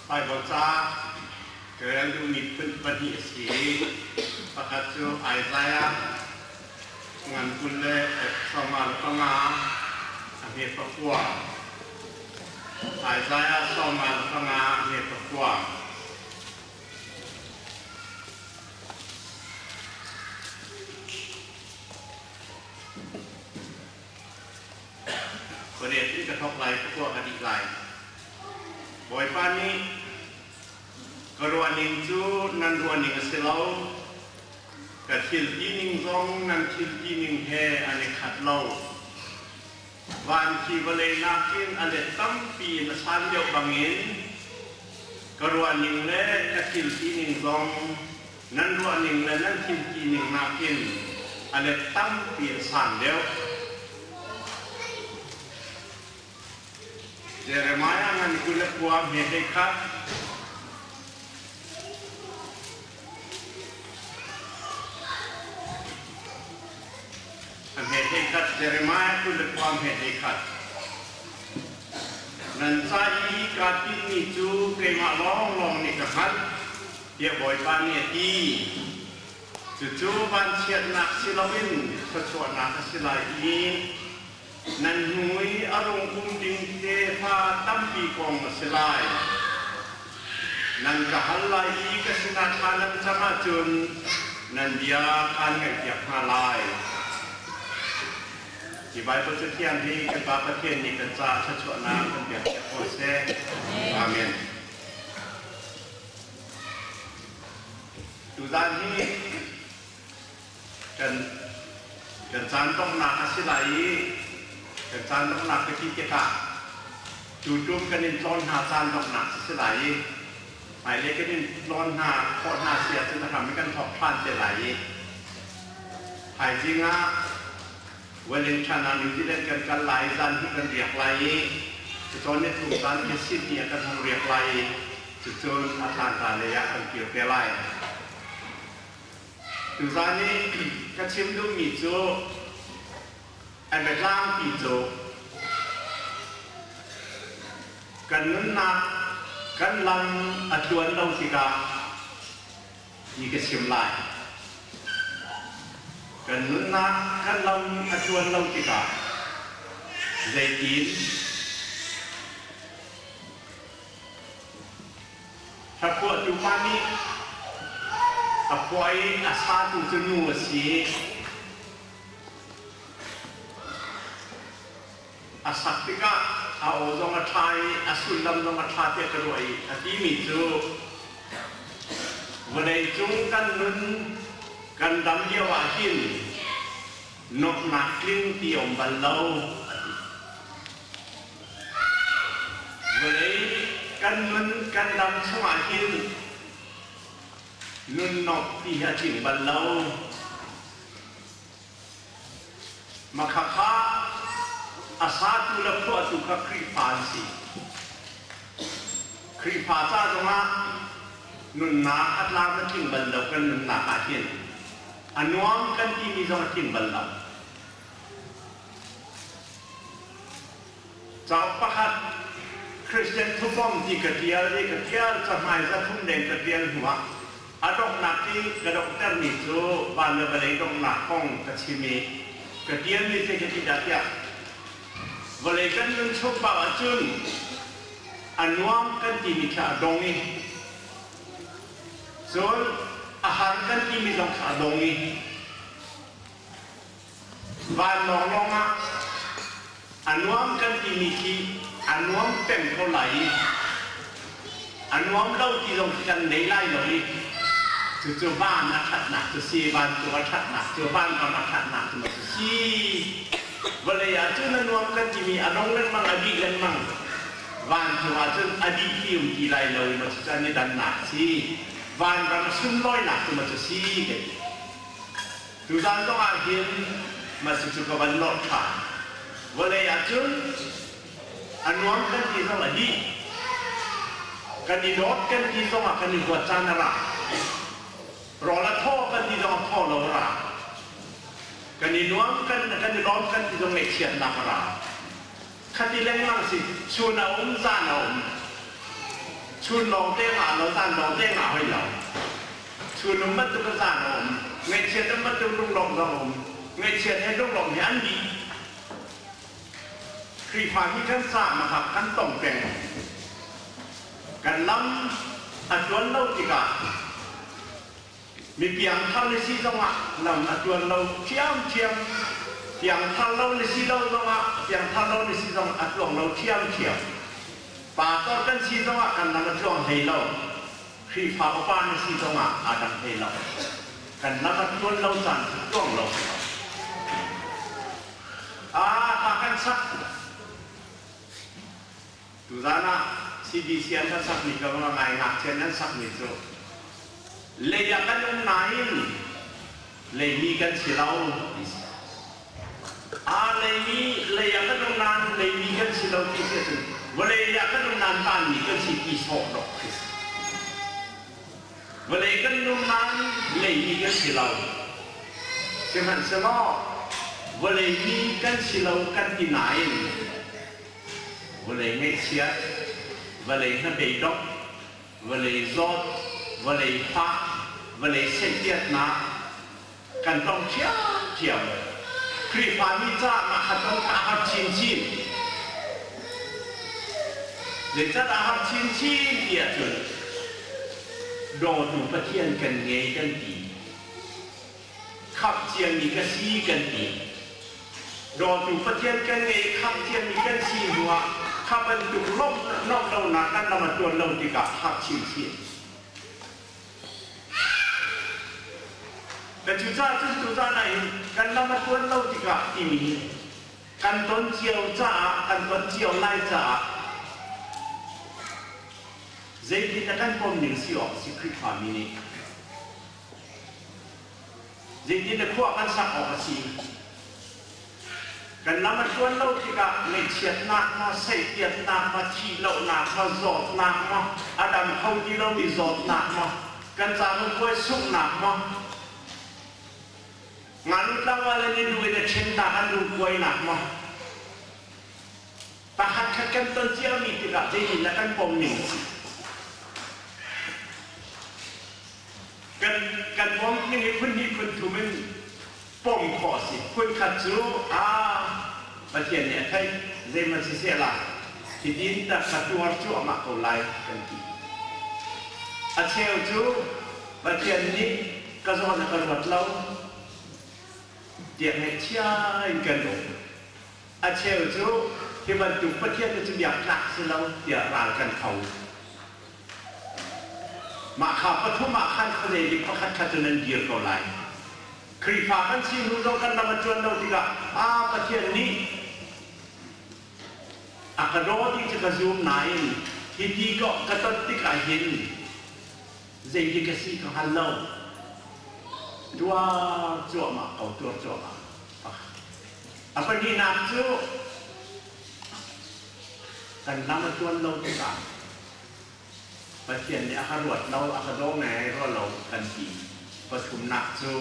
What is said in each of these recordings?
Baibal ca ka rel duhmi phun pahnih a si i pakhat cu Isaiah ngan 25 a hme pakua. Isaiah 55 a hme pakua. Khuariat in ka thawk lai, ka tuah ka dih lai. Bawipa nih ka ruahning cu nan ruahning a si lo. Ka thil tining zong nan thil tining he an i khat lo. Van khi vawlei nakin a let tampi in a san deuh bangin ka ruahning le ka thil tining zong nan ruahning le nan thil tining nakin a let tampi in san deuh. Jeremiah ngan 29 hme hlei khat. A hme hlei khat Jeremiah 29 hme hlei khat. Nan ca i kaa tinhmi cu keimah lawnglawng nih ka hngalh, tiah Bawipa nih a ti. Cucu vanchiatnak si loin thluachuahnak a si lai i nan hnu i a rung um ding tefa tampi kong a si lai. Nan ka hal lai i ka sinah thla nan cam ahcun nan bia kaan ngaihpiak hna lai. Hi Baibal Cathiang hi kan Pa Pathian nih kan caah thluachuahnak kan pekpiak ko seh. Amen. Tuzaan hi kan kan caan donghnak a si lai i kan caan donghnak ka ti tikah tutum kan in tlawn hna caan donghnak a si lai i hmailei kan in tlawn hna khawh hna si ahcun a hram in kan thawk ṭhan te lai i thaizing ah Wellington ah New Zealand kan kal lai zan hi kan riak lai i cucawn ni thum caan khi Sydney ah kan hung riak lai i cucun Atlanta lei ah kan kir te lai. Tuzaan i ka chim duhmi cu a biatlangpi cu kan nunnak kan lam a tluan lo tikah ti ka chim lai. Kan nunnak kan lam a tluan lo tikah zeitin Hlaphuahtu pa nih a phuah i a satu cu nu a si. A sak tikah a aw zong a ṭha i a sullam zong a ṭha tiah ka ruah i a timi cu vawleicung kan nun kan dam lio ah hin nuamhnak tling ti a um bal lo a ti. Vawlei kan nun kan dam chungah hin nunnawmh ti hi a tling bal lo. Makhakha a satu le phuahtu kha Khrihfa an si. Khrihfa ca zongah nunnak a tlam a tling bal lo kan nunnak ah hin a nuam kan timi zong a tling bal lo. Cauk pakhat Christian thupom ti ka ṭial i ka ṭial cahmai zathum deng ka ṭial hnuah a donghnak i ka donghtermi cu van le vawlei donghnak kong ka chim i ka ṭialmi zei ka ti dah tiah vawlei kan nun chung paoh ahcun a nuam kan timi kha a dong i cun a har kan timi zong kha a dong i Vanlawng lawngah a nuam kan timi khi a nuam peng ko lai i a nuam lo ti zong khi kan nei lai lo i cucu van a ṭhatnak cu si, vancung a ṭhatnak cu vanram a ṭhatnak cu maw cu si. Vawlei ah cun a nuam kan timi a dong lengmang, a dih lengmang. Vancung ah cun a dih ti um ti lai lo i maw cucu an i dannak si. Vanram a sunlawinak cu maw cu si ka ti. Tuzaan zong ah hin mah cu ka van lawh ṭhan. Vawlei ah cun a nuam kan ti zong a dih. Kan i dawt kan ti zong ah kan i huat caan a ra. Rawl a thaw kan ti zong a thaw lo a ra. Kan i nuam kan kan i lawm kan ti zong ngaihchiatnak a ra. Khati lengmang si chun a um zan a um. Chun lawng te ngah lo, zan lawng te ngah hoi lo. Chun um bantuk in zan a um. Ngaihchiat um bantuk lunglawmh zong a um. Ngaihchiat he lunglawmh he an dih. Khrihfa hi kan caah ah kan tong peng. Kan lam a tluan lo tikah mi piangthar na si zongah lam a tluan lo ṭhiamṭhiam. Piangthar lo na si lo zongah piangthar lo na si zongah a tluang lo ṭhiamṭhiam. Pastor kan si zongah kan lam a tluang hlei lo. Khrihfa upa na si zongah aa dang hlei lo. Kan lam a tluan lo caan cu tluang lo si lo. Ah, hla kan sak. Tuzaan ah CBC an kan sakmi ka va ngai ngakchia nan sakmi cu lei ah kan um nain leimi kan si lo ti si. Aa leimi lei ah kan um nain leimi kan si lo ti si ahcun vawlei ah kan um nain vanmi kan si ti sawh dawh khi si. Vawlei kan nung nain leimi kan si lo. Sihmanhsehlaw vawlei mi kan si lo kan ti nain vawlei ngaihchiat, vawlei hnabeidongh, vawlei zawt, vawlei fah, vawlei seihpiatnak kan tong ṭhiamṭhiam. Khrihfami caah mah kha ton kha a har chinchin. Zeicahdah a har chinchin ti ahcun dawtu Pathian kan ngei kan ti. Khamh ciami ka si kan ti. Dawtu Pathian kan ngei khamh ciami kan si hnuah kha bantuk lawmh lonak kan lam a tluan lo tikah har chinchin. Ka cucaah cun tuzaan ah hin kan lam a tluan lo tikah timi kan ton cio caah kan ton cio lai caah zeitin a kan pom ning si awk si Khrihfami nih zeitin na khua kan sak awk a si kan lam a tluan lo tikah ngaihchiatnak ma seihpiatnak ma thihlohnak ma zawtnak ma a dam kho ti lomi zawtnak ma kan caminpuai sunghnak ma ngaknu tlangval an i duh in a ṭhennak an lungkuainak ma pakhat khat kan ton ciami tikah zeitin dah kan pom ning a si kan kan pom ning hi phun hnih phun thum in pom khawh a si phun khat cu a Pathian nih a theih zeiman siseh la hitin tak ka tuar cuahmah ko lai kan ti a cheu cu Pathian nih ka zawn a ka ruat lo tiah ngaihchia in kan um A cheu cu hi bantuk Pathian cu biak tlak si lo tiah ral kan tho. Mah kha pathum ah khan khuazei bik pakhat kha cu nan dir ko lai. Khrihfa kan si hnu zong kan ram a ṭuan lo tikah aa Pathian nih a ka daw ti cu ka zum nain hiti ka ka ton tikah hin zeiti ka si ka hngal lo. Tuar cuahmah ko, tuar cuahmah. A pahnihnak cu kan lam a tluan lo tikah Pathian nih a ka ruat lo, a ka daw ngai rua lo kan ti. Pathumnak cu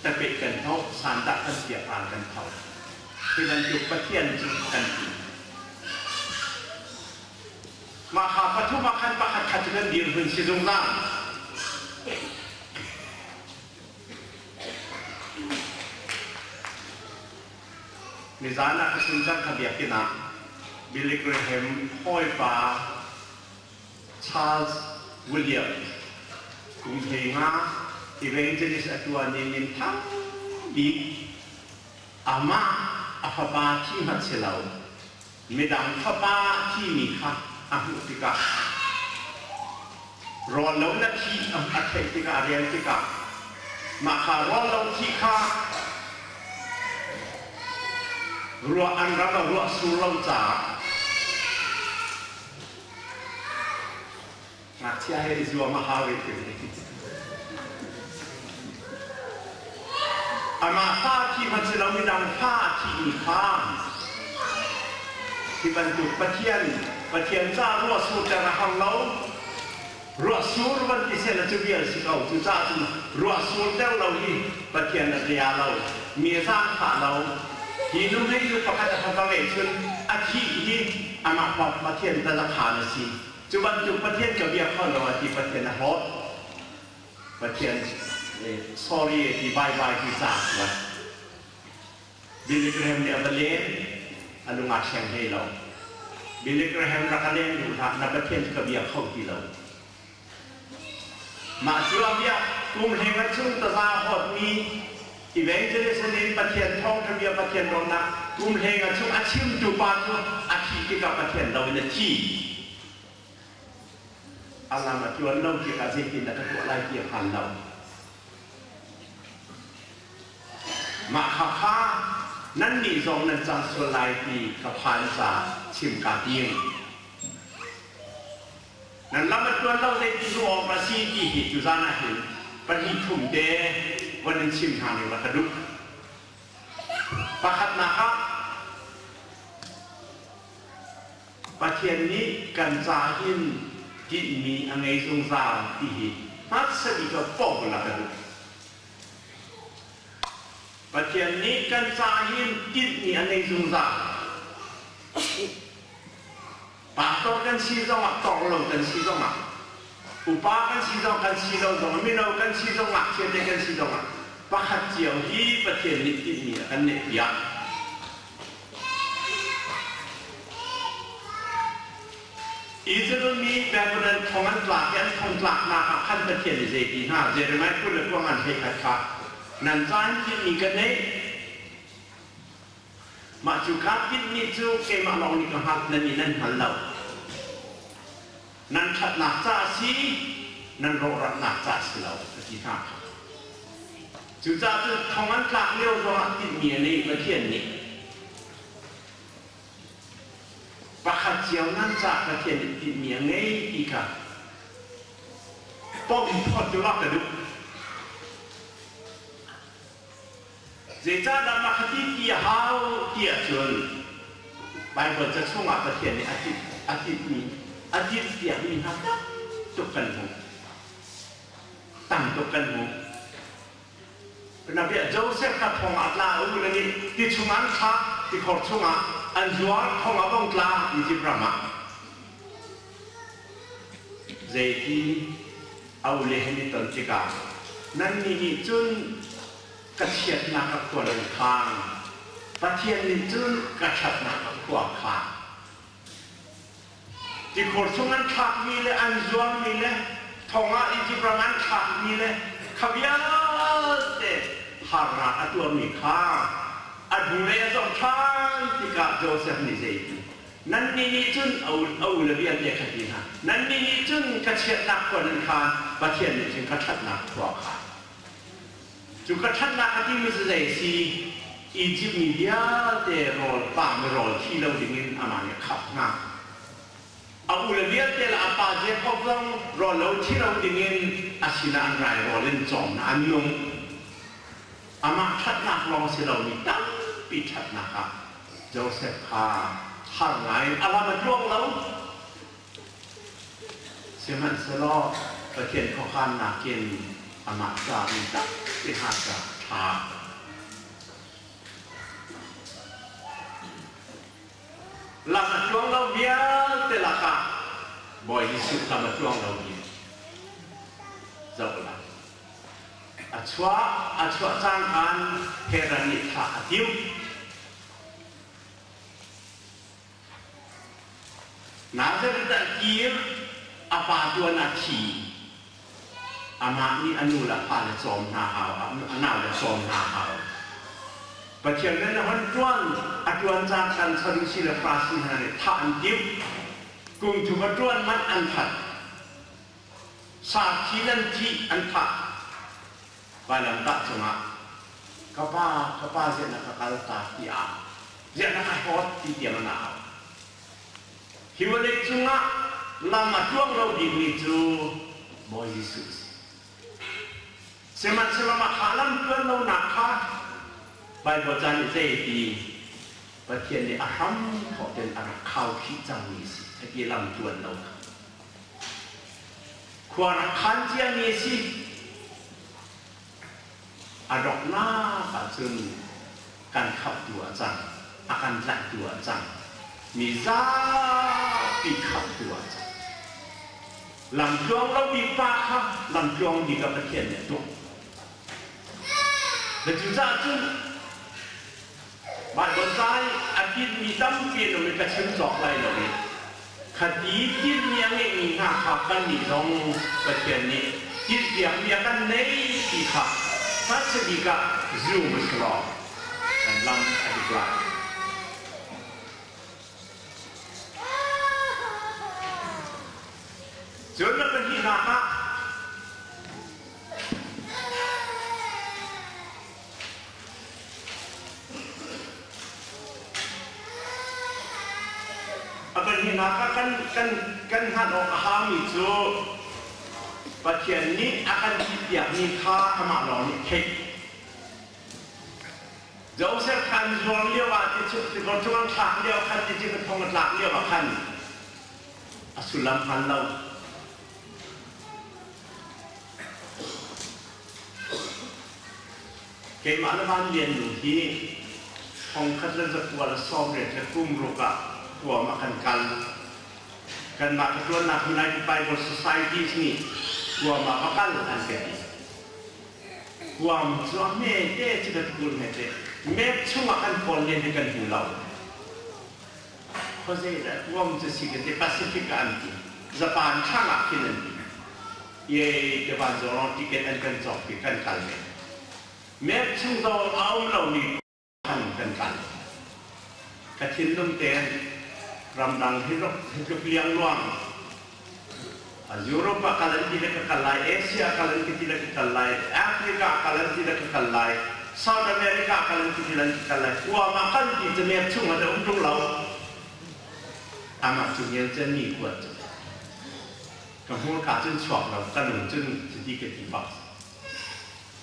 tapeh kan hnawh, sandah kan piak ral kan tho. Hi bantuk Pathian cu kan ti. Mah kha pathum ah khan pakhat khat cu kan dirhmun si zungzal. Nizan ah ka chim cang kha biakinn ah Billy Graham hawipa Charles Williams kum 15 evangelist a tuan i minthang bik amah a fapa thi hmanh si lo midang fapa thimi kha a hmuh tikah rawl lo na thi a theih tikah a rel tikah mah kha rawl lo thi kha ruah an ram a ruah sur lo caah ngakchia he i zuam a hau i amah fa thi hmanh si lo midang fa thihmi kha hi bantuk Pathian Pathian ca ruah surter a har lo ruah sur van ti seh cu vial si ko cucaah cun ruah surter lo hi Pathian a bia lo mi a zaangfah lo hi nu hei nu pakhat a fapa ngeih chun a thih hi amah pa Pathian ta zakhan a si. Cu bantuk Pathian ka bia kho lo a ti Pathian a hlawt. Pathian sorry ti bye bye ti ca kuat. Billy Graham nih a va len, a lung aa thleng hlei lo. Billy Graham rak a len duh hlah, na Pathian cu ka bia kho ti lo. Mah cu a bia kum hleng a chung taza hawtmi evangelist in Pathian thawngṭha bia Pathian dawtnak kum hleng a chung a chimtu pa cu a thih tikah Pathian lo in a thi. A lam a tluan lo tikah zeitindah ka tuah lai ti a hngal lo. Mah khakha nannih zong nan cang sual lai ti ka phan ca chim kaa tim. Nan lam a tluan lo zeiti hnu awk a si ti hi cu zan ah hin pahnih thum te von in chim hna ning la ka duh. Pakhatnak ah Pathian nih kan ca hin tinhmi a ngei zungzal ti hi hmasa bik ah pom la ka duh. Pathian nih kan ca hin tinhmi a ngei zungzal. Pastor kan si zongah tor lo kan si zongah upa kan si zong kan si lo zongah mino kan si zong ngakchia te kan si zongah pakhat cio hi Pathian nih tinhmi a kan neihpiak. Israel mi Babylon thong an tlak i an thong tlaknak ah khan Pathian nih zei ti hna Jeremiah 29 an 11 kha nan caan tinhmi ka neih Mah cu kaa tinhmi cu keimah lawng nih ka hngalh nan i nan hngal lo. Nan ṭhatnak ca a si, nan rawhratnak ca a si lo, a ti hna kha. Cucaah cun thong an tlak lio zongah tinhmi a nei Pathian nih. Pakhat cio nan ca Pathian nih tinhmi a ngei ti kha pom phawt cu rak ka duh. Zeicahdah mah kha ti ti a hau ti ahcun Baibal ca chungah Pathian nih a tinhmi a tinhpiakmi hna tam tuk kan hmuh. Tam tuk kan hmuh. Nabia Joseph kha thong ah tla u le nih ti chungah an thlak, tikhor chungah an zuar, thong ah bong tla Egypt ram ah. Zeiti a ule he ni ton tikah nannih nih cun ka chiatnak a khua nan khang, Pathian nih cun ka ṭhatnak a khua khang. Tikhor chung an thlakmi le an zuarmi le thong ah Izipt ram an thlakmi le kha vialte harnak a tuarmi kha a hnulei a zoh ṭhan tikah Josef nih zeiti Nannih nih cun a u le vialte kha ti hna. Nannih nih cun ka chiatnak khua nan khaan, Pathian nih cun ka ṭhatnak khua a khaan. Cu ka ṭhatnak a timi cu zei a si? Izipt mi vialte rawl pam i rawl thi lo dingin amah nih a khap hna. A u le vialte le a pa Jakob zong rawl lo thi lo dingin a sinah an rai rawl in cawm hna an nung. Amah ṭhatnak lawng si lomi tampi ṭhatnak ah Josef kha har ngaiin a lam a tluang lo. Sihmanhsehlaw Pathian khuakhannak in amah ca mi tampi hna ca ṭha. Lam a tluang lo vialte lakah Bawi Jesuh lam a tluang lomi zoh la. A chuah a chuah cangkaan Herod nih thah a timh. Nazareth ah kir a pa tuan a thi. Amah nih a nu le a pale cawm hna hau, a naule cawm hna hau. Pathian rian a hon ṭuan, a ṭuan caan kan Sadusi le Farasi hna nih thah an timh. Kum thum a ṭuan manh an that. Sarthi nan thih an thah. Vailamtah cungah ka pa, ka pa ziah na ka kaltak tiah ziah na ka hlawt ti tiang an au. Hi vawlei cungah lam a tluang lo bikmi cu Bawi Jesuh a si. Sihmanhsehlaw mah kha lam tluan lonak kha Baibal ca nih zei a ti? Pathian nih a hram thawk tein a rak khaukhih cangmi a si. Hiti lam tluan lo kha. Khua rak khan ciami a si. A donghnak ahcun kan khamhtu ah cang, a kan tlanhtu ah cang, mi zapi khamhtu ah cang. Lamtluang lo bik pa kha lamtluang bik ah Pathian nih a tuah. Na cucaah cun Baibal ca i a tinhmi tampi an um i ka chim cawk lai lo i khati tinhmi a ngeihmi hna kha kannih zong Pathian nih tinhpiakmi a kan nei ti kha hmasa bik ah zum a si law kan lam a dik lai. Cun na pahnihnak ah A pahnihnak ah kan kan kan hngalh awk a haumi cu Pathian nih a kan tihpiakmi kha amah lawng nih theih. Joseph khan zuar lio ah ti cu tikor cung an thlak lio khan ti cu thong a tlak lio ah khan a sullam hngal lo. Keimah le Van Lian nu hi thongkhat le zakua le sawmriat le kum ruk ah Guam ah kan kal. Kanmah ka ṭuannak United Bible Societies nih Guam ah va kal an ka ti. Guam cu a hme te cu ka tukul hme te. Map chungah kan kawl len hi kan hmu lo. Khuazei dah Guam cu si ka ti Pacific ah an ti. Japan thlang ah khin an ti. Ye te van zawrong ticket an kan cawk pi kan kal ve. Map chung zong a um lomi khan kan kal. Ka thinlung tein ramdang hi tluk liangluang Europe ah kal an ti le ka kal lai, Asia kal an ti le ka kal lai, Africa kal an ti le ka kal lai, South America kal an ti le ka kal lai. Guam ah kal ti cu map chung ah da um ṭung lo. Amah cu ngel cen mi kuat cu. Ka hmurka cun chuak lo, ka lung cun cuti ka ti bak.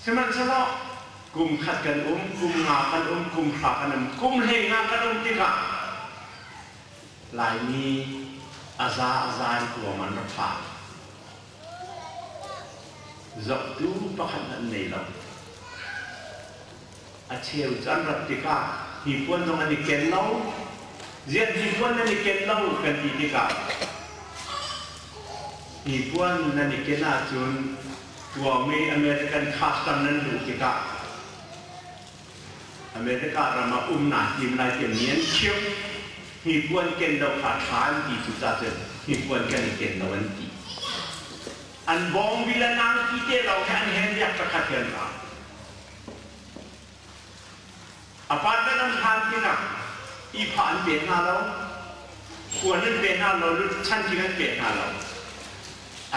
Sihmanhsehlaw kum khat kan um, kum nga kan um, kum hra kan um, kum hlei nga kan um tikah Laimi a za a za in kuam an rak phan. Zohtu pakhat an nei lo. A cheu cu an rat tikah hnipuan zong an i ken lo. Ziah hnipuan nan i ken lo kan ti tikah hnipuan nan i ken ahcun tuami American custom nan luh tikah America ram ah um naa tim lai tiah mi an chimh. Hnipuan ken lo kha ṭha an ti cucaah cun hnipuan kan i ken lo an ti. An bawngbi le nangki te lawng he an hen riak pakhat he an ra. Apartment an hlan pinah ihphah an pe hna lo, khuan an pe hna lo, chantling an pe hna lo.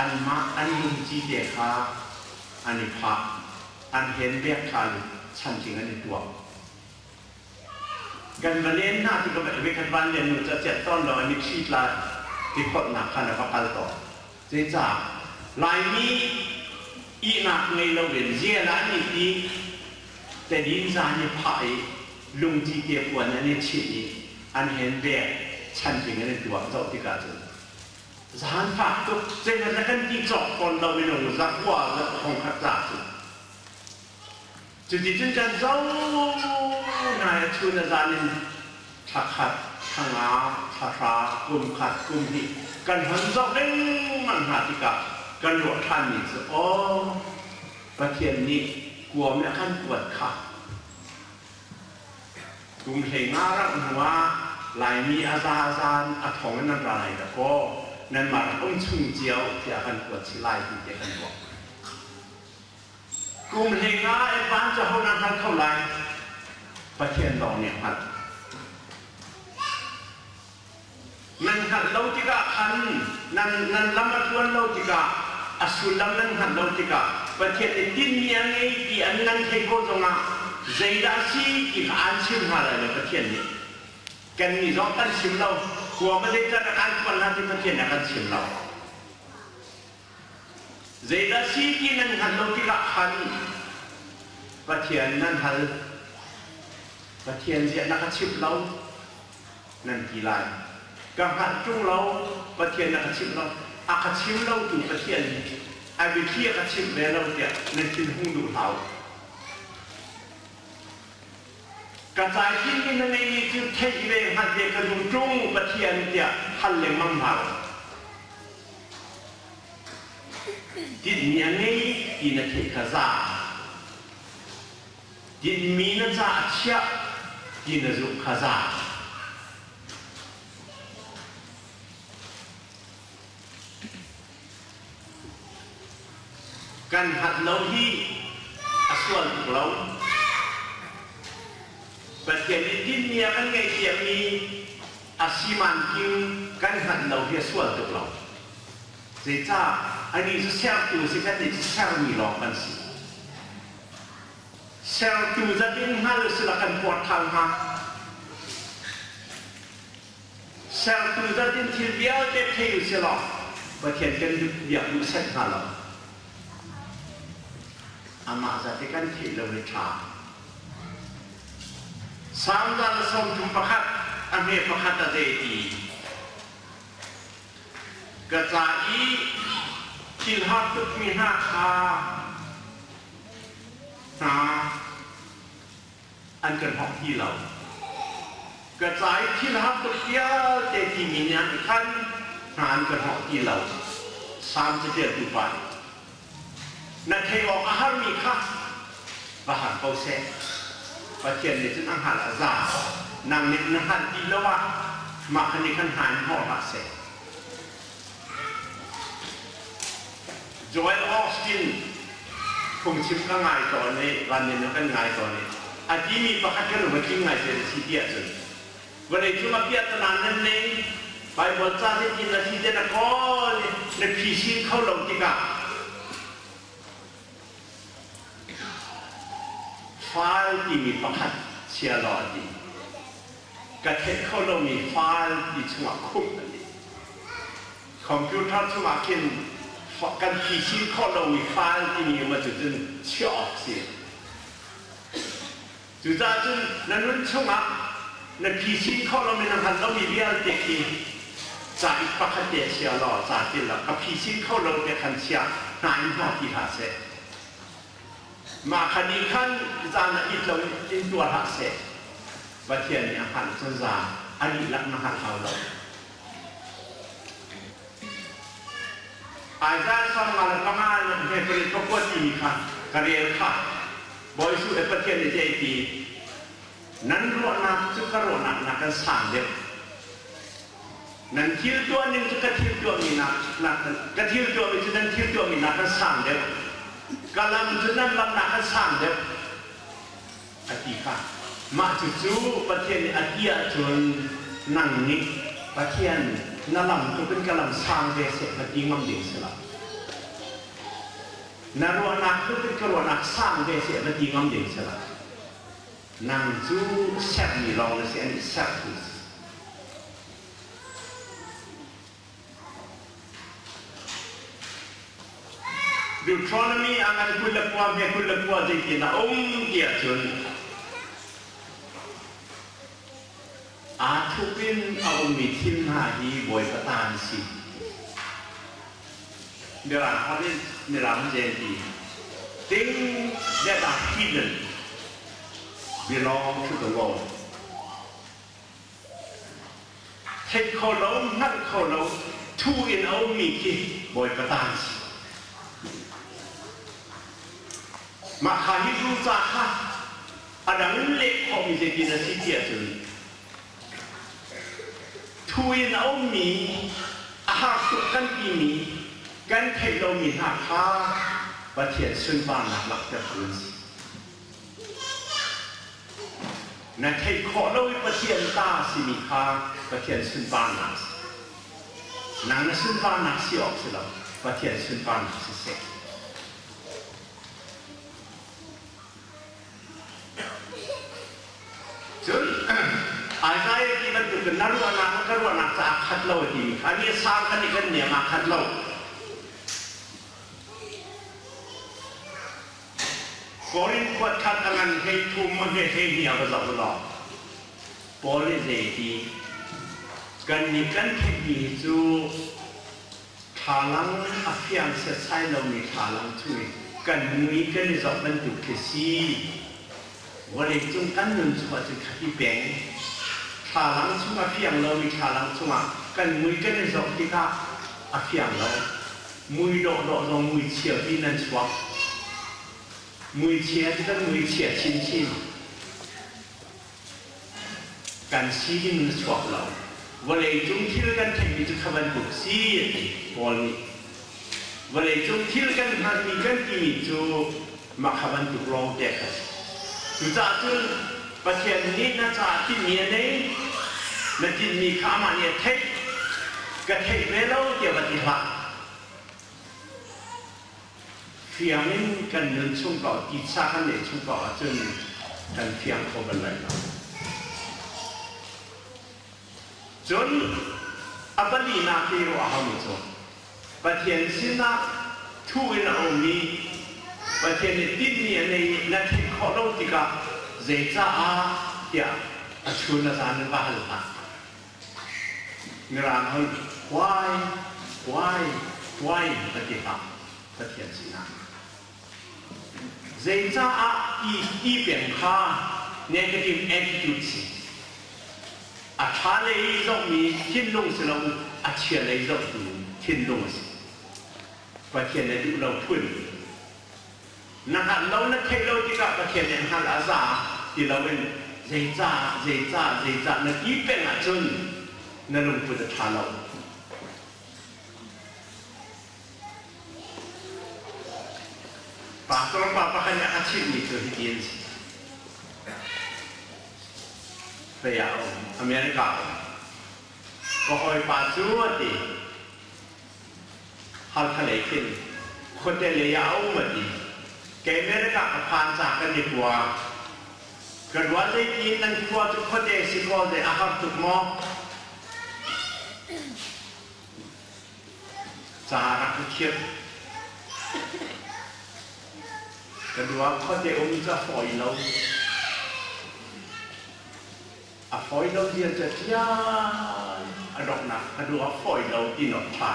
Anmah an lungci te kha an i phah, an hen bek kha chantling an i tuah. Kan va len hna ti ka vekhat van len nu ca ciat tawn lo an i thli tla ti kholhnak khan a va kal tawn. Zeicah Laimi ihnak ngei loin zial ah an it i tedin zan i phah i lungci te puan an i chinh i an hen bek chantling an i tuah zoh tikah cun zaanfak tuk zeimat na kan ti cawk tawn lo minung zakua thong khat ca cu Cuticun kan zo hna i chun a zan in thla khat, thla nga, thla hra, kum khat, kum hnih kan hon zoh lengmang hna tikah kan ruah ṭhanmi cu aw Pathian nih kuam i a kan kuat kha kum hlei nga rangh hnuah Laimi a zazan a thong in nan ra lai dakaw nanmah rak um chung cio tiah kan kuat si lai ti te kan ruah. Kum hlei nga advance cu ho na hngal kho lai? Pathian lawng nih a hngalh. Nan hngalh lo tikah khan nan nan lam a tluan lo tikah a sullam nan hngalh lo tikah Pathian nih tinhmi a ngei ti an nan theih ko zongah zeidah a si ti kha aan chim hna lai lo Pathian nih. Kannih zong kan chim lo. Kuam a zeican a kan tuan hna ti Pathian nih a kan chim lo. Zeidah si ti nan hngalh lo tikah khan Pathian nan hal. Pathian ziah na ka chimh lo nan ti lai. Ka hngalh ṭung lo, Pathian na ka chimh lo. A ka chim lotu Pathian nih a biathli a ka chimh ve lo tiah nan thinhung duh hlah u. Ka caithinmi na ngeihmi cu theih ve hngalh ve ka duh ṭung Pathian tiah hal lengmang hna u. Tinhmi a ngei ti na theih kha za. Tinhmi na ca a chiah ti na zumh kha za. Kan hngalh lo hi a sual tuk lo. Pathian nih tinhmi a kan ngeihpiakmi a si manking kan hngalh lo hi a sual tuk lo. Zeicah anih cu sertu a si kan nih cu sermi lawng kan si. Sertu zat in hngal usila kan puarthau hnga. Sertu zat in thil vialte thei usilaw Pathian kan biak duh set hnga lo. Amah zat hi kan theih lo hi ṭha. Salm 131 a hme pakhat a zei ti. Ka ca i thil har tukmi hna kha hna an kan hawk ti lo. Ka ca i thil har tuk vialte timi nih an khan hna an kan hawk ti lo. Salm caṭialtu pa nih na theih awk a harmi kha va har ko seh. Pathian nih cun a hngalh a za. Nang nih na hngalh ti lo ah mah kha nih khan hna in hnawh hlah seh. Joel Austin phungchim ka ngai tawn i van in kan ngai tawn i a timi pakhat kan um a tling ngai te si ti ahcun vawlei cung ah piahtana nan nei Baibal ca zeitin na si te na kawl i na phisin kho lo tikah fal timi pakhat chia law a ti. Ka theih kho lomi fal ti chungah khumh a ti. Computer chungah khin kan phisin khawh lomi fal timi um ahcun cun chiah awk si. Cucaah cun na nun chungah na phisin khawh lomi na hngalh lomi vialte khi ca i pakhat te chia law ca til law ka phisin kho lo te khan chia hna in hnawh ti hlah seh. Mah kha nih khan zan ah it lo in tuar hlah seh. Pathian nih a hngalh cun za a dihlak na hngalh hau lo. Isaiah 55 he pariat pakua timi kha ka rel kha Bawi Jesuh le Pathian nih zei ti nan ruahnak cu ka ruahnak nakin sang deuh nan thil tuah ning cu ka thil tuahmi nak ka thil tuahmi cu nan thil tuahmi nakin sang deuh ka lam cu nan lam nakin sang deuh a ti kha mah cucu Pathian nih a ti ahcun nang nih Pathian na lam tluk in ka lam sang ve seh na ti ngam ding si lo na ruahnak tluk in ka ruahnak sang ve seh na ti ngam ding si lo nang cu sermi lawng na si an i sertu si Deuteronomy a ngan 29 he 29 zeitin a um ti ahcun aa thup in a ummi thil hna hi Bawipa ta an si. Mirang holh in Mirang zen ti things that are hidden belong to the Lord. Theih kho lo, hngalh kho lo, thu in a ummi khi Bawipa ta an si. Mah kha Hebrew ca kha a dang in leh khawhmi zeitin a si ti ahcun thu in a ummi a har tuk kan timi kan theih lomi hna kha Pathian sunparnak langhtertu an si. Na theih khawh lo i Pathian ta simi kha Pathian sunparnak a si. Nang na sunparnak si awk si lo, Pathian sunparnak si seh. Cun Isaiah ti bantukin na ruahnak le ka ruahnak ca aa khat lo a timi kha ni a sang kan i kan niam aa khat lo. Korin khuat khat a ngan hlei thum a hme hlei hnih ah va zoh law Paul nih zei ti kannih kan theihmi hi cu thlalang a fiang setsai lomi thlalang chung i kan mui kan i zoh bantuk khi si vawleicung kan nun chung ahcun khati peng thlalang chung a fiang lomi thlalang chungah kan mui kan i zoh tikah a fiang lo. Mui dawhdawh zong muichia pi nan chuak. Muichia cu kan muichia chinchin. Kan si ding na chuak lo. Vawleicung thil kan theihmi cu kha bantuk si a ti Paul nih. Vawleicung thil kan hngalhmi kan timi cu mah kha bantuk lawng te kha si. Cucaah cun Pathian nih na caah tinhmi a nei, na tinhmi kha amah nih a theih, ka theih ve lo tiah va ti hlah. Fiang in kan nun chung ko, titsa kan neih chung ko ahcun kan fiang kho bal lai lo. Cun a palinak hi ruah a haumi cu Pathian sinah thu in a ummi Pathian nih tinhmi a nei i na theih khawh lo tikah zeicah tiah a chun a zan in va hal hlah. Mirang holh why, why, why va ti hlah Pathian sinah. Zeicaah ti ti peng kha negative attitude si. A ṭha lei zohmi thinlung si lo a chia lei zohtu thinlung a si. Pathian na duh lo phun. Na hngalh lo na theih lo tikah Pathian nih hngalh a za ti loin zeicah zeicah zeicah na ti peng ahcun na lungput a ṭha lo. Pastor pa pakhat nih a ka chimhmi cu hiti an si. Fei ah a um, America a um. Ka hawipa cu a ti. Halkha lei khin khuate lei ah a um a ti. Kei America ka phan ca kan i kua. Ka ruah zeitin nan khua cu khuate si kaw zei a har tuk maw? Ca rak ka khirh. Ka dua khuate um cu a fawi lo. A fawi lo zia cu ṭial a donghnak ka dua fawi lo ti not ṭha.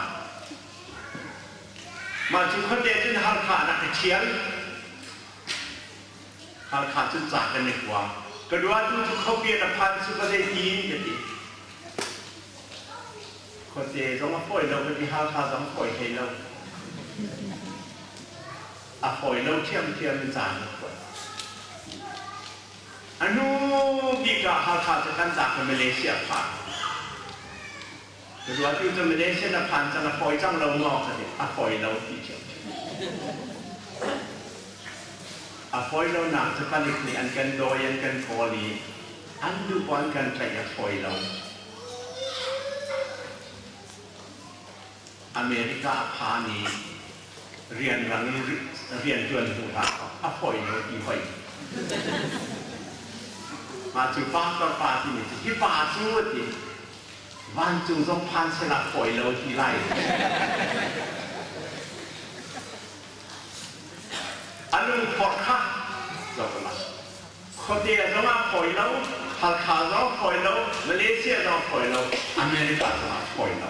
Mah cu khuate cun Halkha rak ka ṭhial. Halkha cun ca kan i kua. Ka dua tu cu khuapian a phan cu ka zeitin ka ti. Khuate zong a fawi lo ka ti Halkha zong a fawi hlei lo. A fawi lo ṭhiamṭhiam in caan a kuat. A hnu bik ah Halkha cu kan tlak i Malaysia phan. Ka ruah tu cu Malaysia na phan cang a fawi cang lo maw ka ti. A fawi lo ti ṭhiamṭhiam. A fawi lo nak cu palik nih an kan dawi an kan kawl i an duh paoh an kan tlaih a fawi lo. America a phan i rianrang in rianṭuan hnu hlah a fawi lo ti hoi. Mah cu pastor pa timi cu hi pa cu a ti vancung zong phan sehla fawi lo ti lai. A lungphorh kha zoh la. Khuate zong ah fawi lo, Halkha zong fawi lo, Malaysia zong fawi lo, America zong ah fawi lo.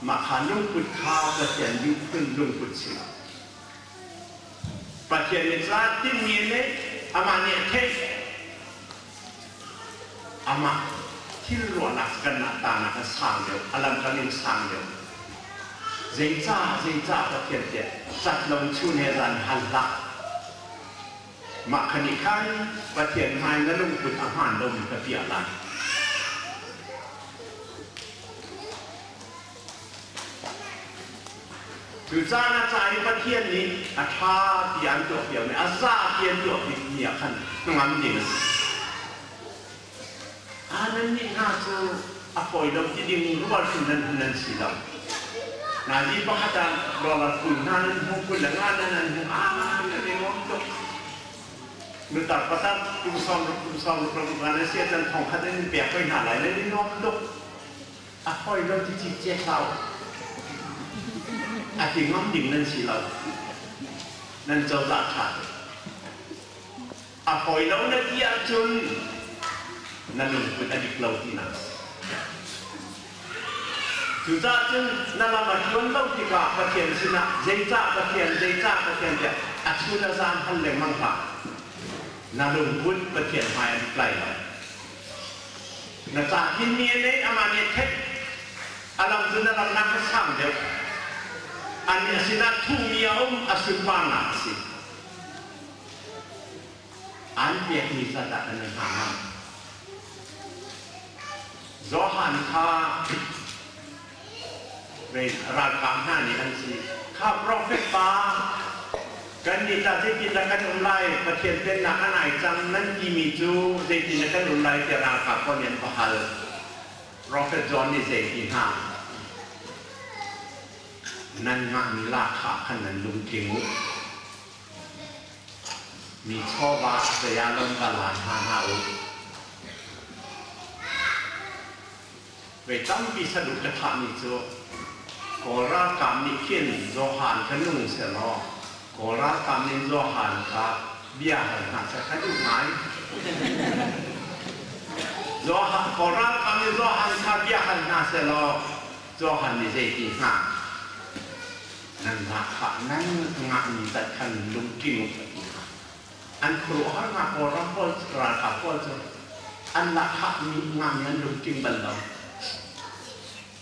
Mah kha lungput kha Pathian duhphun lungput si lo. Pathian nih ca tinhmi a neih, amah nih a theih. Amah thil ruahnak kan nak ta nak a sang deuh, a lamkal in sang deuh. Zeicah, zeicah Pathian tiah cat lo chun he zan hal hlah. Mah kha nih khan Pathian hmai na lungput a hmaan lomi ka piah lai. Cucaah na ca i Pathian nih a ṭha ti an tuahpiakmi, a za ti an tuahpiakmi ah khan hnangam ding a si. Ah, nannih hna cu a fawi lo ti ding rual hrim nan hun nan si lo. Nazi pakhat ah dollar 20 hna nan hmuh, 25 nan nan hmuh, ah, nan i nuam tuk. Nutar patar kum 60 kum 60 ram nan si ahcun thongkhat nan in pek hoi hna lai, nan i nuam tuk. A fawi lo ti cikcek hlah u. A ti ngam ding nan si lo. Nan cozah ṭha tuk. A fawi lo na ti ahcun na lungput a dik lo tinak a si. Cucaah cun na lam a tluan lo tikah Pathian sinah zeicah Pathian, zeicah Pathian tiah a chun a zan hal lengmang hlah. Na lungput Pathian hmai a dik lai lo. Na ca tinmi a nei, amah nih a theih. A lam cu na lam nak a sang deuh. Annih sinah thuhmi a um, a sunparnak a si. An pekmi zat ah kan i hna ngam. Johan kha ralkap hna nih an si. Kha profet pa kan nih tah zeitindah kan um lai, Pathian pennak a nai cang nan timi cu zeitindah kan um lai tiah ralkap pawl nih an va hal. Profet John nih zei ti hna? Nan ngahmi lahkhah khan nan lungtling u. Mi chawva saya lon va la hna hlah u. Voi tampi saduh ka thahmi cu Kawl ralkap nih khin Johan kha nung sehlaw Kawl ralkap nih Johan kha bia hal hna seh kha duh ngai. Johan, Kawl ralkap nih Johan kha bia hal hna sehlaw Johan nih zei ti hnga? Nan ngah nan ngahmi zat khan lungtling u ka ti hna. An khuaruahharnak Kawlram pawl ralkap pawl cu an lahkhahmi ngami an lungtling bal lo.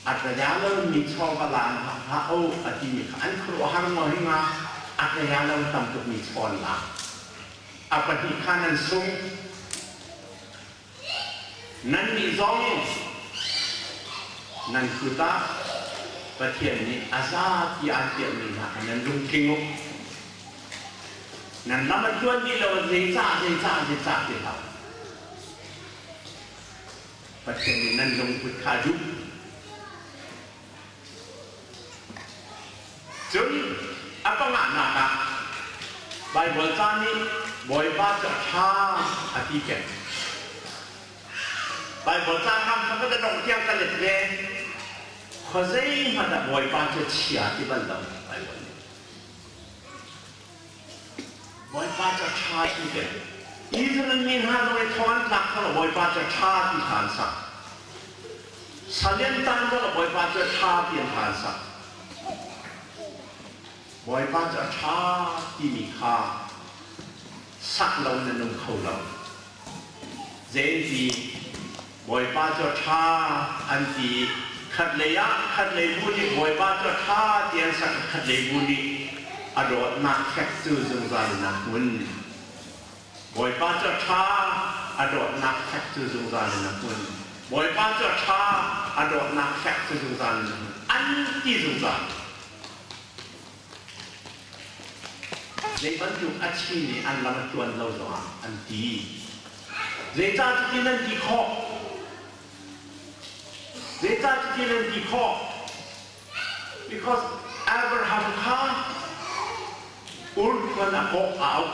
A tlaya lomi chawva la hlah u a timi kha an khuaruahhar ngaw hi nga a tlaya lo tam tukmi chawn la. A pahnih kha nan sung. Nannih zong nan kut ah Pathian nih a zapi aan piahmi hna kha nan lungtling u. Nan lam a tluan dih lo zeicah zeicah zeicah ti hlah. Pathian nih nan lungput kha a duh. Cun a panganak ah Baibal ca nih Bawipa cu a ṭha a ti peng. Baibal ca hram kha ka dong tiang ka let ve. Khuazei hmanh ah Bawipa cu a chia ti bal lo Baibal nih. Bawipa cu a ṭha ti peng. Israel mi hna zong i thong an tlak kha Bawipa cu a ṭha ti hna an sak. Salian tan zong ah Bawipa cu a ṭha ti an hna an sak. Bawipa cu a ṭha timi kha sak lo na nung kho lo. Zeiti Bawipa cu a ṭha an ti khatlei ah khatlei bu nih Bawipa cu a ṭha ti an sak khatlei bu nih a dawtnak fek cu zungzal in a hmun. Bawipa cu a ṭha, a dawtnak fek cu zungzal in a hmun. Bawipa cu a ṭha, a dawtnak fek cu zungzal in a hmun. An ti zungzal. Zei bantuk a chi nih an lam a tluan lo zongah an ti. Zeicah cutin an ti khawh? Zeicah cutin an ti khawh? Because Abraham kha ur khuan a kawh a auh.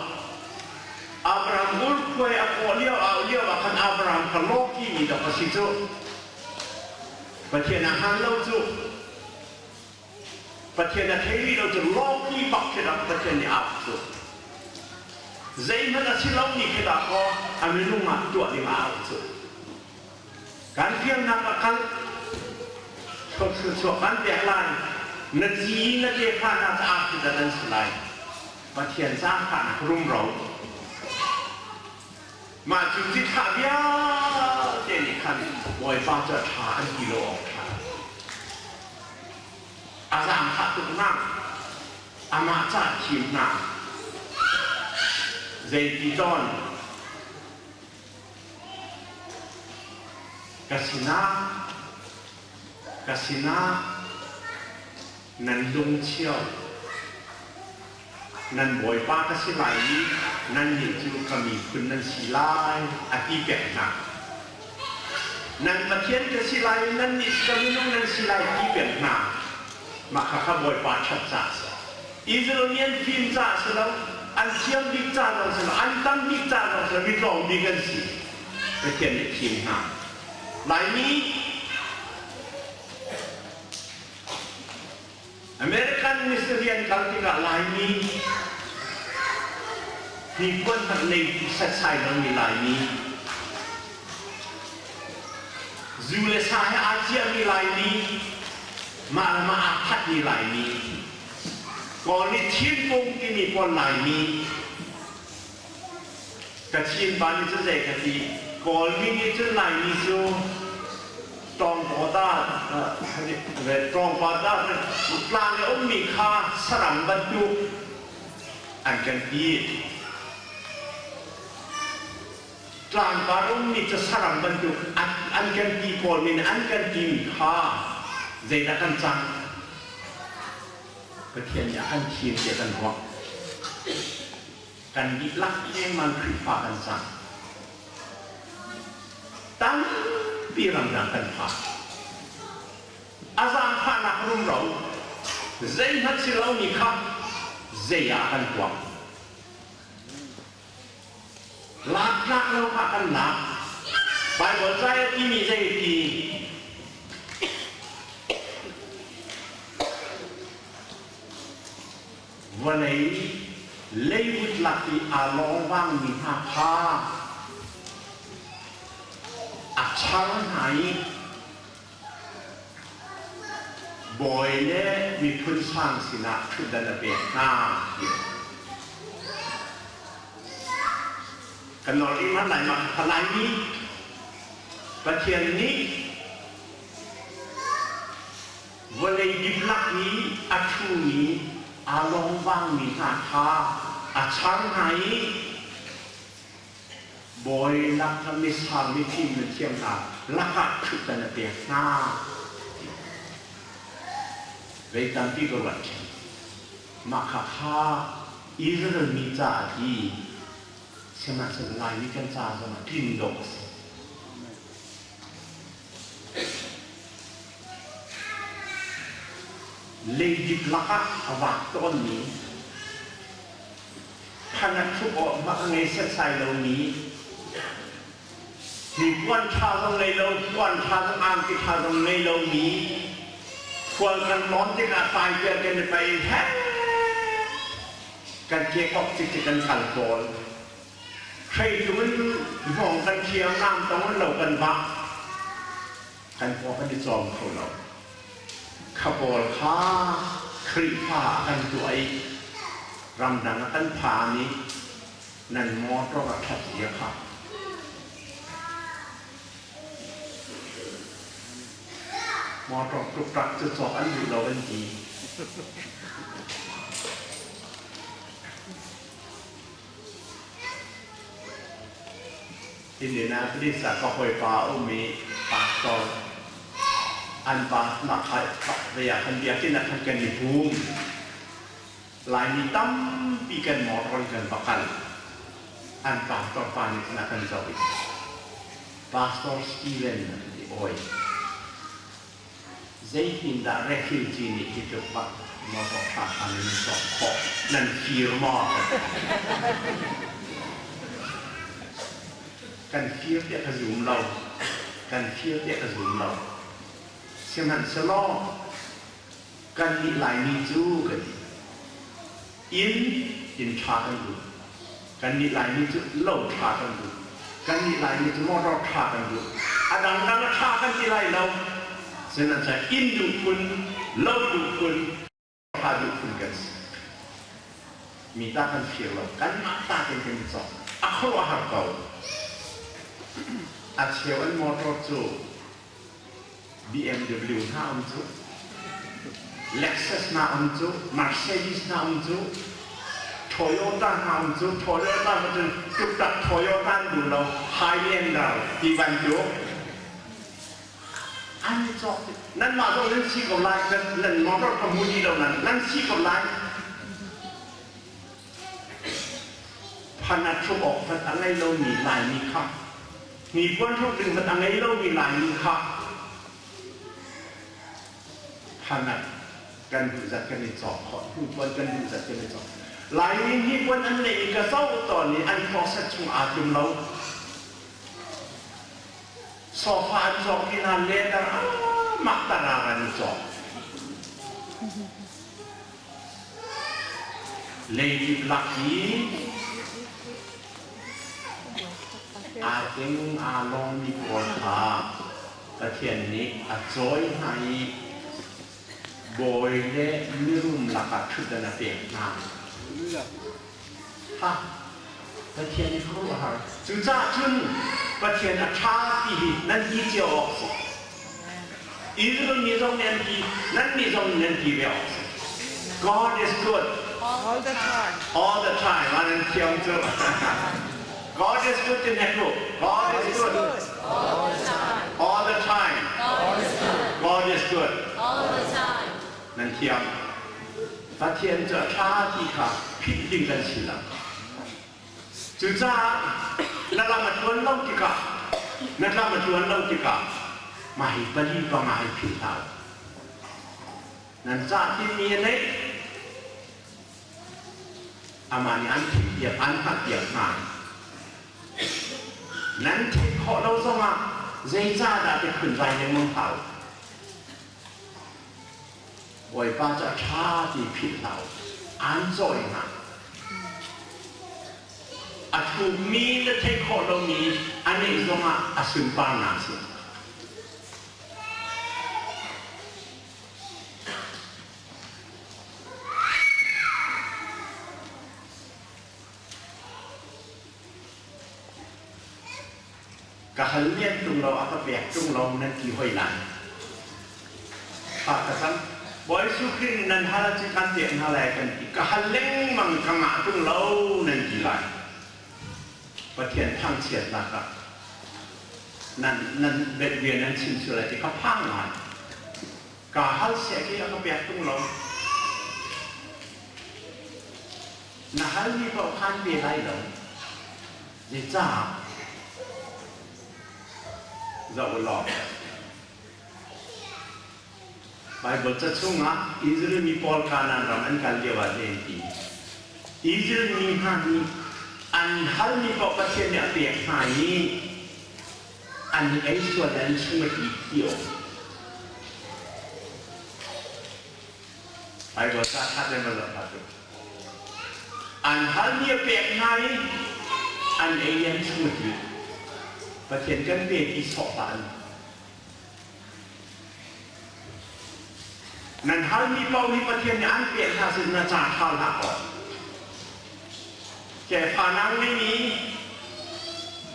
Abraham ur khuai a kawh lio a auh lio ah khan Abraham kha lawki mi dok a si cu. Pathian a hngal lo cu. Pathian a thei rih lo cu lawki bak khi rak Pathian nih a auh cu. Zeihmanh a si lomi khi dah kaw a minung ah tuah ding a auh cu. Kan fialnak a kal thluachuah kan pek lai. Na ci na tefa hna caah khi dah nan si lai. Pathian zaangfahnak rumro. Mah cu cithlah vialte nih khan Bawipa cu a ṭha an ti lo awk ṭha. A zaangfah tuk hna. Amah ca thim hna. Zeiti tawn Ka sinah, ka sinah nan lungchio, nan bawipa ka si lai i nannih cu ka miphun nan si lai, a ti pek hna. Nan Pathian ka si lai i nannih cu ka minung nan si lai, ti pek hna. Mah khakha Bawipa ṭhat caah a si. Israel mi an fim caah si lo, an thiam bik ca zong si lo, an tam bik ca zong si lo, mi tlawm bik an si. Pathian nih thim hna. Laimi American missionary an kal tikah Laimi hnipuan hmanh nei setsai lomi Laimi zu le sa he aa ciahmi Laimi mah le mah aa thatmi Laimi Kawl nih Thingkung timi pawl Laimi Kachin pa nih cun zei ka ti Kawlmi nih cun Laimi cu Tawngpawta tawngpawta tlang i ummi kha saram bantuk an kan ti. Tlangpar ummi cu saram bantuk an kan ti pawl min an kan timi kha zeidah kan cang? Pathian nih a kan thim tiah kan ruah. Kan dihlak lengmang Khrihfa kan cang. Tampi ramdang kan phan. A zaangfahnak rumro zeihmanh si lomi kha zei ah kan tuah. Lak tlak lo kha kan lak. Baibal ca a timi zei ti? Vawlei leivut lak i aa lawngvangmi hna kha a char hna i bawi le miphun sang sinah ṭhutdan a pek hna ti a si. Kan nawl rih hmanh lai mah kha Laimi Pathian nih vawlei diplak i a ṭhumi aa lawngvangmi hna kha a char hna i bawi lak misang mifim na thiam hna lakah ṭhutdan a pek hna. Vei tampi ka ruat ṭheo. Mah kha kha Israel mi caah ti sihmanhsehlaw Laimi kan ca zongah tlin dawh a si. Leidip lakah a vak tawnmi phanat hruk awk hmanh a ngei setsai lomi hnipuan ṭha zong ngei lo, puan ṭha zong angki ṭha zong ngei lomi khual kan tlawn tikah taipiar kan i pei he kan kekok cikcek kan kal pawl. Hreitlung in hmawng kan thiang, lamtong in lo kan vah. Kan paw kan i cawm kho lo. Kha pawl kha Khrihfa a kan tuah i ramdang a kan phan i nan motor a ṭhat zia kha motor ṭukṭak cu cawk an duh lo an ti. Indianapolis ah ka hawipa a um i pastor an pa nak lei ah khan biakinn ah khan kan i pum. Laimi tampi kan motor in kan va kal. An pastor pa nih cun a kan zoh i Pastor Steven a kan ti, "Awi, Zeitindah refugee nih hi tluk bak motor ṭha kha nan i cawk khawh? Nan fir maw? Kan fir tiah ka zum lo. Kan fir tiah ka zum lo. Sihmanhsehlaw kannih Laimi cu kan ti. Inn inn ṭha kan duh. Kannih Laimi cu lo ṭha kan duh. Kannih Laimi cu motor ṭha kan duh. A dangdang a ṭha kan ti lai lo. Sihmanhsehlaw inn duh phun, lo duh phun, ṭha duh phun kan si. Mi ta kan fir lo. Kanmah ta tein kan i cawk. A khuaruahhar ko. A cheu an motor cu BMW hna um cu, Lexus hna um cu, Mercedes hna um cu, Toyota hna um cu, Toyota cu cun tuktak Toyota an duh lo, Highlander ti bantuk an i cawk. Nanmah zong nan si ko lai, nan motor ka hmu dih lo nan, nan si ko lai. Phanat hruk awk hmanh a ngei lomi Laimi kha hnipuan hruk ding hmanh a ngei lomi Laimi kha phanat kan duh zat kan i cawk khawh, hnipuan kan duh zat kan i cawk. Laimi hnipuan an neih i ka zoh tawn i an closet chung aa tlum lo. Sofa an cawk i hna leather mak tarang an i cawk. Leidip lak i aa tling aa lawmmi pawl kha Pathian nih a cawi hna i bawi le mirum lakah ṭhutdan a pek hna. Ha! Pathian i khuaruahhar. Cucaah cun Pathian a ṭha ti hi nan ti cio awk a si. Israel mi zong nih an ti, nannih zong nih nan ti ve awk a si. God is good. All the time. All the time. An an thiam cu. God is good ti hnek u. God is good. All the time. All the time. God is good. God is good. All the time. Nan thiam. Pathian cu a ṭha ti kha philh ding kan si lo. Cucaah na lam a tluan lo tikah na lam a tluan lo tikah mah hi pali panga hi philh hlah u. Nan cah timi a neih amah nih an theihpiak an hngalhpiak hna. Nan theih khawh lo zongah zeicahdah ti phunzai lengmang hlah u. Bawipa cu a ṭha ti philh hlah u. Aan cawi hna. A thukmi le theih khawh lomi a neih zongah a sunparnak a si. Ka hal lian ṭung lo, a ka pek ṭung lo nan ti hoi lai. Fa ka cam. Bawi Jesuh Khrih nih nan hal ahcun kan pek hna lai kan ti. Ka hal lengmang ka ngah ṭung lo nan ti lai. Pathian thangchiatnak ah nan nan bia nan chim sual lai ti ka phang ngai. Ka hal seh khi a ka pek ṭung lo. Na halmi paoh khan pe lai lo. Zeicah? Zoh u law, Baibal ca chungah Israel mi pawl Kanaan ram an kal lioah zei an ti? Israel mi hna nih an halmi paoh Pathian nih a pek hna i an i ei sual i an chung a ti ti awk. Baibal ca khat in va zoh hlah u. An halmi a pek hna i an ei an chung a ti. Pathian kan pe ti sawh hlah an. Nan halmi paoh hi Pathian nih an pek hna sin na ca ṭha hlah kaw. Ke fanang ngeimi,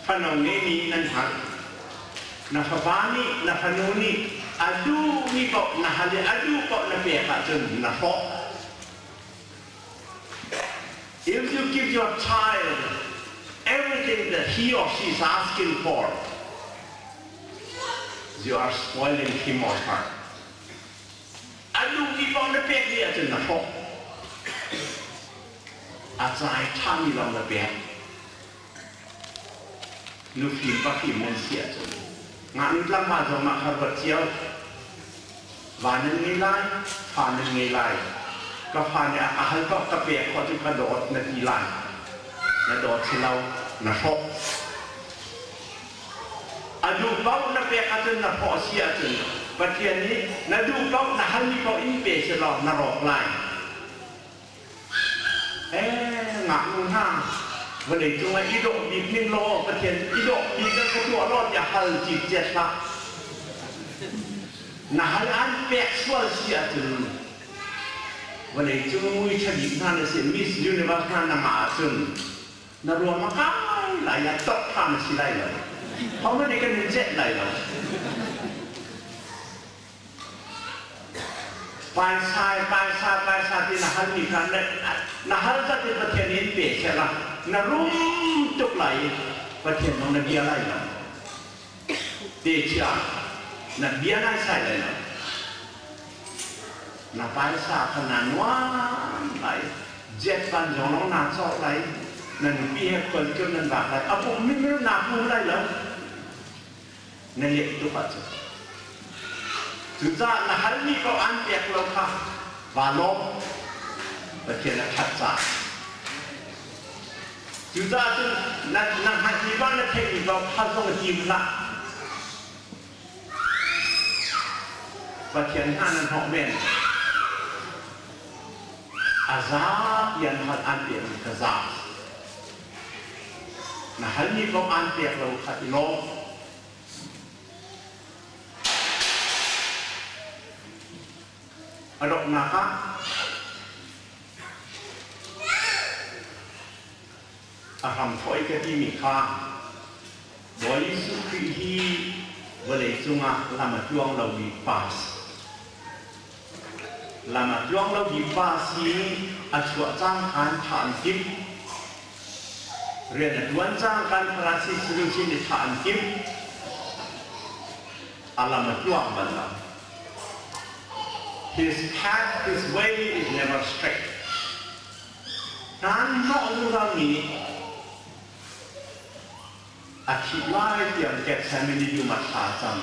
fano ngeimi nan hal. Na fapa nih, na fanu nih a duhmi paoh na hal i a duh paoh na pek ahcun na hlawh. If you give your child everything that he or she is asking for, you are spoiling him or her. A duhmi paoh na pek dih ahcun na hlawh. A cai ṭhami lawng na pek. Nufim pafim nan si ahcun ngaknu tlangval zong mah kha ruat cio. Va nan ngei lai, fa nan ngei lai. Ka fa nih a ka hal paoh ka pek khawh cu ka dawt na ti lai. Na dawt si lo, na hrawh. A duh paoh na pek ahcun na hrawh si ahcun Pathian nih na duh paoh na halmi paoh in pe selaw na rawk lai. Eh, ngaknu hna, vawlei cungah i dawh bik ning law Pathian i dawh bik kan ka tuah law tiah hal cikcek hlah. Na hal an pek sual si ahcun vawlei cung mui ṭha bik hna na si Miss Universe hna na ngah ahcun na ruam a kai lai ah tok ṭhan a si lai lo. Hohmanh nih kan in celh lai lo. Paisa paisa paisa ti na halmi kha na hal zat in Pathian in pe sehla na rum tuk lai i Pathian zong na bia lai lo. Te chia na bia nai sai lai lo. Na paisa kha na nuam lai. Jet van zong lawng naa cawk lai. Na nupi he khualtlun nan vak lai. A pum mi minung naa pum lai lo. Na leh tuk ahcun. Cucaah na halmi paoh an pek lo kha vaa lawm. Pathian a ṭhat caah. Cucaah cun na na hngalhmi paoh na theihmi paoh hal zong i tim hlah. Pathian hna nan hnawh men. A za tian hal an pekmi kha za. Na halmi paoh an pek lo kha i lawm. A donghnak ah a hramthawh i ka timi kha Bawi Jesuh Khrih hi Vawleicung ah lam a tluang lomi pa si. Lam a tluang lomi pa si a chuah cangka in thah an timh. Rian a ṭuan cangka in Farasi Sadusi nih thah an timh. A lam a tluang bal lo. His path, his way is never straight. Hnan hnawh zungzalmi nih A thih lai tiang Gethsemane dum ah thla a cam.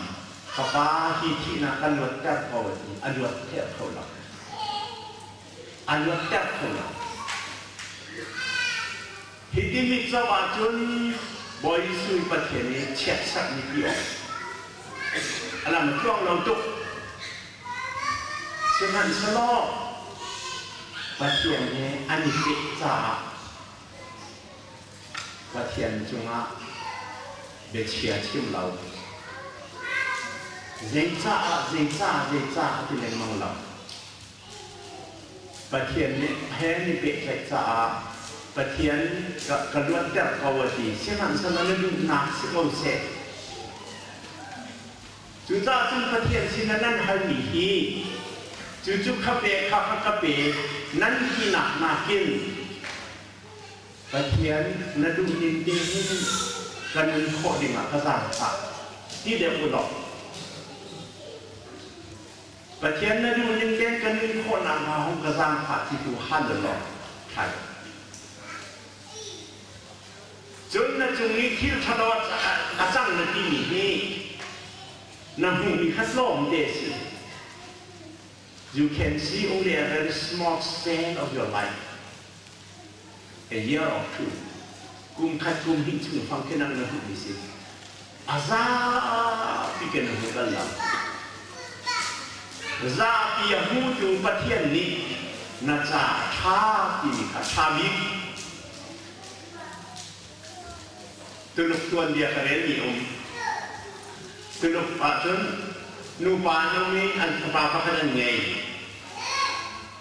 Ka Pa, hi thihnak ka luatter ko a ti. A luatter kho lo. A luatter kho lo. Hi timi zoh ahcun Bawi Jesuh Pathian i chiatserhmi ti awk a lam a tluang lo tuk. Sihmanhsehlaw Pathian he an i peh caah Pathian cungah biachia chim lo. Zeicah zeicah zeicah a ti lengmang lo. Pathian nih he ni pehtlaih caah Pathian ka, ka luatter ko a ti. Sihmanhsehlaw na duhnak si ko seh. Cucaah cun Pathian sinah nan halmi hi cucu kha pe kha kha ka pe nan tinak nakin Pathian na duhning te hin ka nun khawh dingah ka zaangfah ti deuh u law Pathian na duhning tein ka nun khawh nakhnga hung ka zaangfah ti tu hal u law ṭha deuh. Cun na cung i thil ṭhalo a cang na timi hi na hmuhmi kha tlawmte a si. You can see only a very small span of your life. A year or two. Kum khat kum hnih chung fang khi nang na hmuhmi si. A zapi ke na hmu bal lo. Zapi a hmutu Pathian nih na ca a ṭha timi kha ṭha bik Tuluk tuanbia ka relmi um. Tuluk ahcun nupa an um i an fapa pakhat an ngei.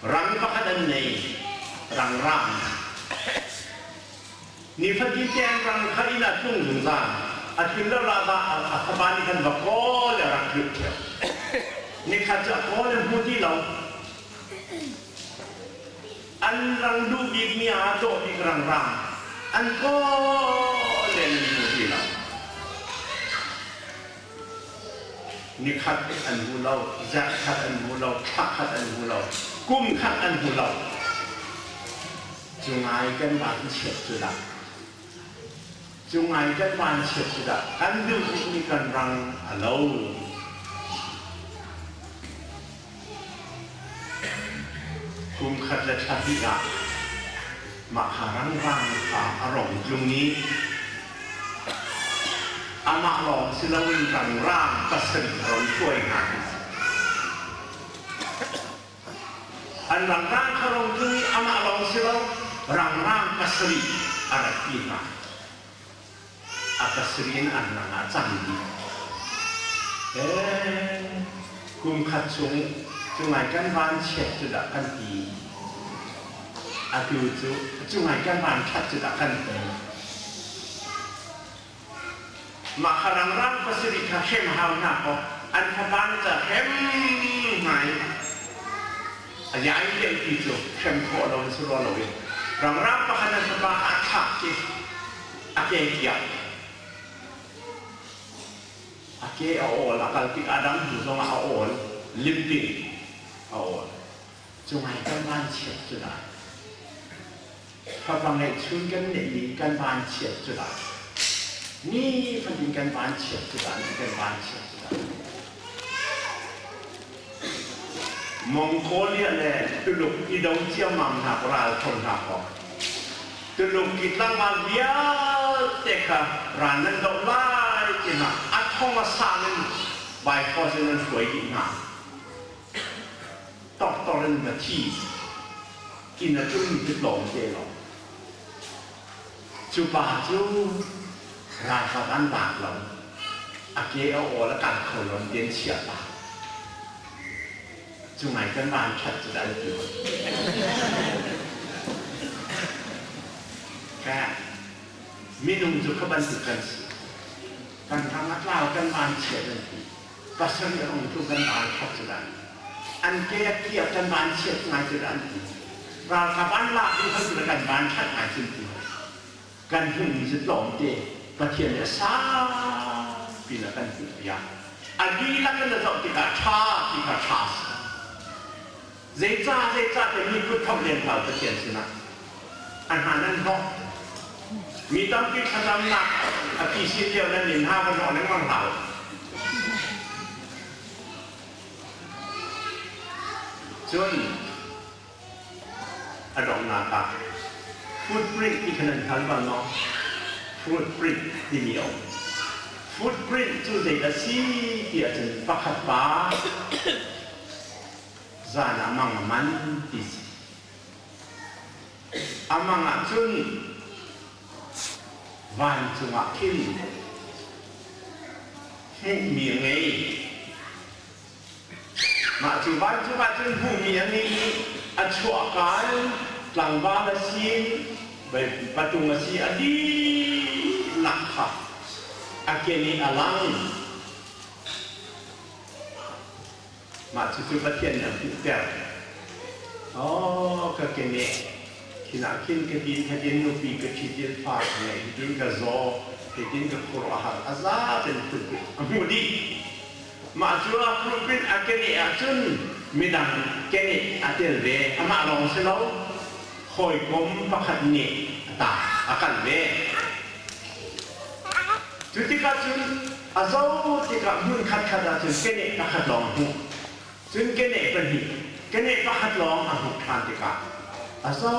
Rang pakhat an nei. Rang rang. Nifatin te an rang kha inn ah tlung zungzal. A tlun lo la va a fapa nih khan va kawl le rak tlunh ṭheo. Nikhat cu a kawl in hmu ti lo. An rang duh bikmi aa dawh bik rangrang an kawl len an hmu ti lo. Nikhat an hmu lo, zarh khat an hmu lo, thla khat an hmu lo, kum khat an hmu lo. Cu ngai kan van chiat cu dah. Cu ngai kan van chiat cu dah. Kan duh bikmi kan rang a lo. Kum khat le thla hnih ah mah kha rangrang kha a rong tlung i amah lawng si loin rangrang pasarih a ron hruai hna. An rangrang kha rong tlung i amah lawng si lo rangrang pasarih a ratpi hna. A pasarih in an rang ah cang dih. Ee, kum khat chung cungai kan van chiat cu dah kan ti. Atu cu cungai kan van ṭhat cu dah kan ti. Mah kha rangrang pasarih kha hrem hau hna kaw an fapa nih ca hrem hna i a iai deuh ti cu hrem khawh lo in si rua lo in rangrang pakhat an fapa kha a thlak i a ke kiak a ke a awl a kal tik a dang hnu zongah a awl limping a awl cu ngai kan vanchiat cu dah fapa ngeihchun kan neihmi kan vanchiat cu dah ni fatin kan vanchiat cu dah kan vanchiat cu dah Mongolia le Tuluk i do ciammam hna ral tho hna kaw Tuluk i tlangval vialte kha ral nan doh lai ti hna a thong a sang in by force in an hruai dih hna. Toktor in va thi inn a tlungmi cu tlawmte lawng. Cu pa cu ralkap an lak lo. A ke a awl a kal kho lo ti an chiah ta. Cu ngai kan van ṭhat cu dah an ti hoi. Ka minung cu kha bantuk kan si. Kan rang a tlau kan van chiat an ti. Pasarih a rung cu kan ral that cu dah. An ke a kiak kan van chiat ngai cu dah an ti. Ralkap an lak dih hoi cu kan van that ngai cu an ti. Kan hmuhmi cu tlawmte Pathian nih a saupi in a kan hmuhpiak. A dihlak in a zoh tikah ṭha ti kha ṭha a si. Zeicah zeicah ti mi kut thok len hlah Pathian sinah a hna nan hnawh. Mi tampi thlacamnak a phi sin lio nan nin hna va hnawh lengmang hlah u. Cun a donghnak ah footprint ti kha nan hngal bal maw? Footprint timi a um. Footprint cu zeidah a si ti ahcun pakhat pa zan ah mang a man ti si. A mang ah cun vancung ah khin hmuhmi a ngei. Mah cu vancung ah cun hmuhmi a ngei i a chuahka in tlangval a si, patung a si, a dihlak kha a ken i a lang. Mah cucu Pathian nih a hmuhter. Aw, ka keneh khin ah khin ka tin khatin nupi ka ṭhit in fa ka ngeih hitin ka zaw hitin ka khuaruah a har a za ten phunphun a hmuh dih. Mah cu a phunphun a keneh ahcun midang keneh a tel ve amah lawng si lo hawikom pakhat nih a ta a kal ve. Cu tikah cun a zo tikah hmun khatkhat ah cun keneh pakhat lawng a hmuh. Cun keneh pahnih, keneh pakhat lawng a hmuh ṭhan tikah a zo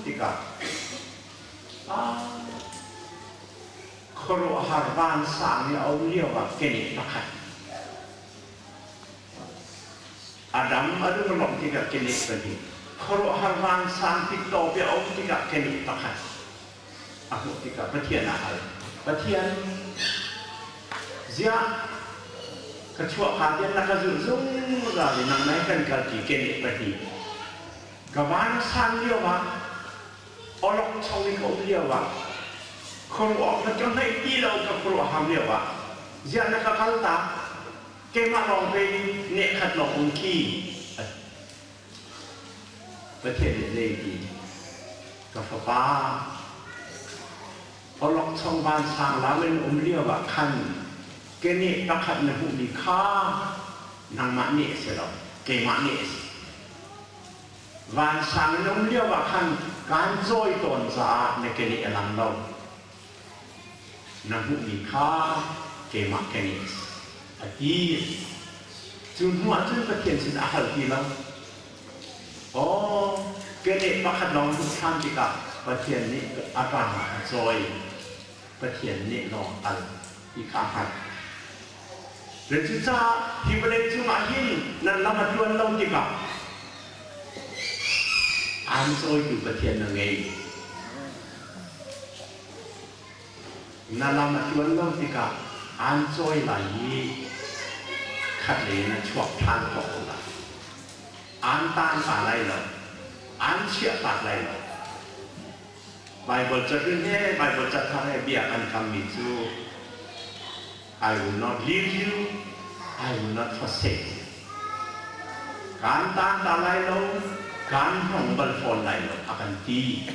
tikah ah khuaruahhar vansang i a um lioah keneh pakhat Adam a lung a lawmh tikah keneh pahnih, khuaruahhar vansang tittawp i a um tikah keneh pakhat a hmuh tikah Pathian a hal. Pathian, ziah ka chuahka tiang na ka zulh zungzal i nangmah he kan kalṭi keneh pahnih. Ka van a san lio ah, awlokchong i ka um lio ah, khuaruah na ka hmeih ti lo ka khuaruah ham lio ah, ziah na ka kaltak? Keimah lawng pei nehkhat lawng um khi. Pathian nih zei ti? Ka fapa, awlokchong vansang lam in um lio ah khan keneh pakhat na hmuhmi kha nangmah nih a si lo, keimah nih a si. Vansang in um lio ah khan kaan cawi tawn caah na keneh a lang lo. Na hmuhmi kha keimah keneh a si, a ti. Cu hnu ah cun Pathian sin a hal ti lo. Aw, keneh pakhat lawng hmuh ṭhan tikah Pathian nih a ṭang ah a cawi. Pathian nih lawng al ti kha a hngalh. Cucaah hi vawlei cungah hin nan lam a tluan lo tikah aan cawitu Pathian na ngei. Na lam a tluan lo tikah aan cawi lai i khatlei in a chuak ṭhan khawh ko lai. Aan taan ta lai lo. Aan chiahtak lai lo. Baibal cahlun he Baibal cathar he bia kan kammi cu I will not leave you, I will not forsake you. Kaan taan ta lai lo, kaan hnong bal fawn lai lo, a kan ti.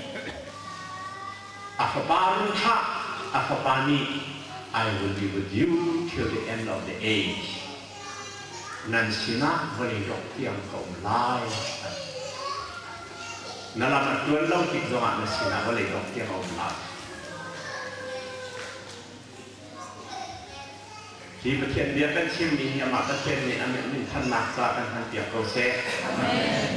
A fapa run thlah, a fapa nih I will be with you till the end of the age. Nan sinah vawlei dongh tiang ka um lai. Na lam a tluan lo tik zongah na sinah vawlei dongh tiang a um lai. Hi Pathian bia kan chimmi hi amah Pathian nih a min thannak ca kan hmanpiak ko seh. Amen.